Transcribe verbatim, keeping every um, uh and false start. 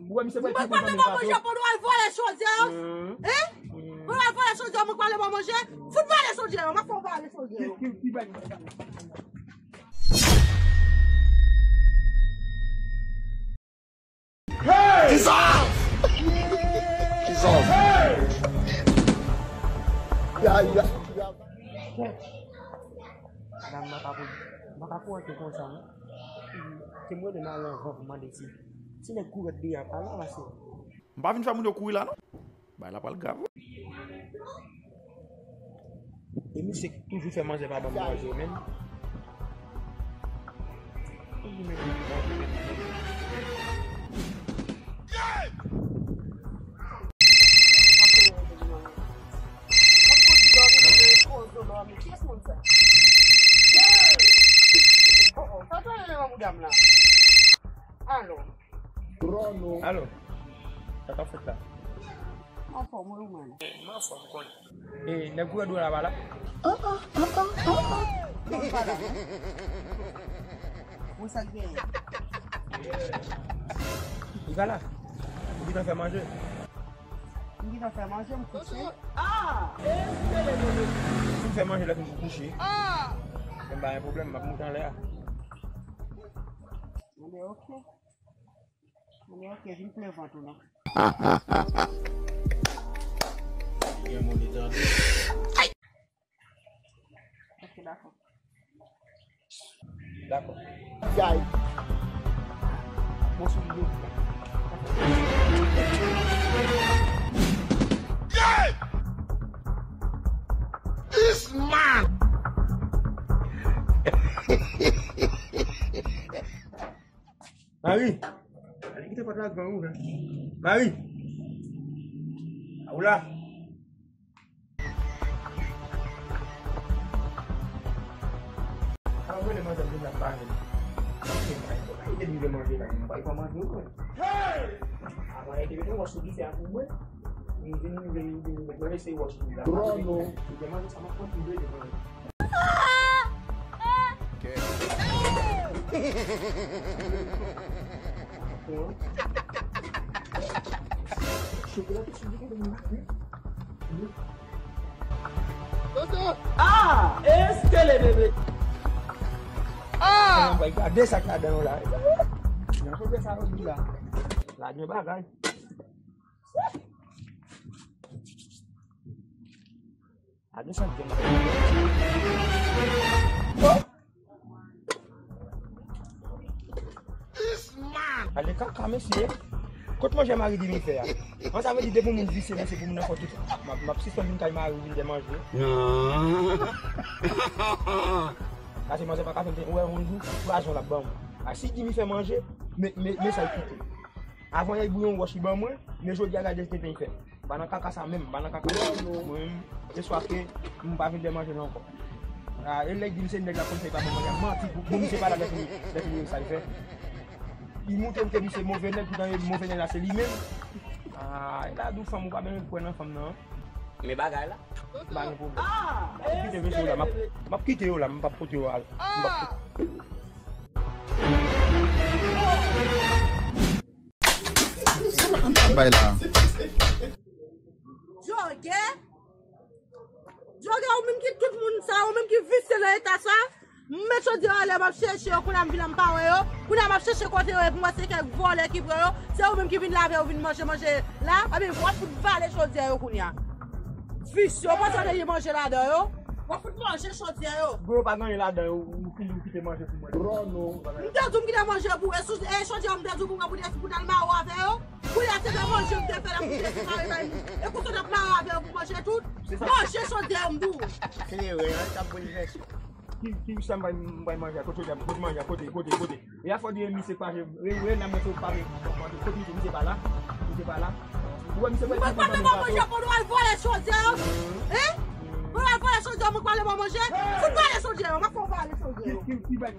Ou wè misye pral pran manje pou nou al vòlè chodyè yo? Hein? Pou nou al vòlè chodyè, mwen pral ba manje. Fout vale chodyè yo, m ap fè w vale chodyè yo. Hey! Jesus! Jesus! Hey! Ya, ya, ya. Madanm, m pa ka pou, m pa ka pou antre konsa, non. Te m rele nan anvan pou mande si, si nèg kouri deyò pa la, pase. M pa vin fè moun yo kouri la, non. Bagay la pral grav, wi. E misye k toujou fè manje pa ban m manje, menm. Kiyès moun sa? Oh, oh, sa tande nan boudam la. Alo. Alo. Sa k ap fèt la? Anfòm, wi, ou menm? M anfòm, ou konnen. E, nèg kouri deyò la pa la? Non, li pa la, non. Bon, sa k genyen? Li pa la? Ou gentan fè manje? M gentan fè manje, m kouche. Ah! Fin fè manje, lè fin pou kouche. Ah! Men pa gen pwoblèm, m ap moute anlè a. Anben, ok. Anben, ok, vin plen vant ou non. Gen moun li tande. Ok, dakò. Dakò. Yay. Bon, sou li. This man! Mari! Ale kite pòt la gran ouvè. Mari! A ou la? A ou rele manzè m vin la pa vin. Kite m vin manje la, m pa manje ou. Avan e te mete wòch sou difè a pou mwen. Li vin, li vin, li vin, mwen se wòch li la. Li te manje sa, m ap kontinye de manje. Ah, eskele bebe. Ah! Gade sa k ladan yo la. Nan kote sa yo di la. La gen bagay. A de sant gen. Oh! Ale kaka, mesye. Kot manje mari di vin fè a? An, sa vle di depi moun visye, mesye, pou moun nan fò tout. M ap, m ap sispann vin kay mari vin dè manje. Pase manzè pa ka fè m te, ou wè yon jou, pwazon l ap ban mwen. A si Jimmy fè manje, men, men, men sa l kite. Avan yè bouyon wòch li ban mwen, men jodi a gade tenten li fè. M pa nan kaka sa menm, m pa nan kaka sa. Mwen menm, se swa ke m pa vin dè manje la ankò. A, e lè l di m se nèg la konn fè pa bon manje, manti, pou, pou misye pa la lè fini, lè fini sa l fè. Li montre m ke misye move nèg, poutan e move nèg la se li menm. A, e la di w fanm ou pa menm kwè nan fanm nan. Men bagay la. M pa gen pwoblèm. M ap kite mesye yo la, m ap, m ap kite yo la, m p ap pote yo al. M p ap pote. Bay la. Jogè? Jogè, ou menm ki tout moun sa, ou menm ki visye nan eta sa. M met chodyè anlè, m ap chèche yo, kounye a m vin la m pa wè yo. Kounye a m ap chèche kote yo ye pou m wè se kèk vòlè ki pran yo. Se ou menm ki vin lave, ou vin manje, manje la. Ebyen, w ap fout vale chodyè yo kounye a. Visye, ou panse w te gen manje ladan yo? W ap fout manje chodyè yo. Bon, yo pa gen anyen ladan yo, ou fini, ou kite manje pou mwen. M te di w m kite manje pou, e sou, e chodyè m te di w pou mwen pou te, pou t al mare w avè yo. Kounye a se de manje m te fè la pou te separe bay moun. E konsa n ap mare avè yo pou manje tout. Manje chodyè m di w. Se vre, an, t ap boulvèse. Ki, ki sa m bay, m bay manje a? Kote, kote manje a? Kote, kote, kote? E a fò di misye pa, e, e, nan mwen se pa manje. Kote misye, misye pa la? Misye pa la? Ou wè misye pa la? Mwen pa te ba manje pou nou al vòlè chodyè yo. Hein? Pou nou al vòlè chodyè, mwen pa le ba manje. Fout vale chodyè yo, m ap fè w vale chodyè yo. Ki, ki, ki bay?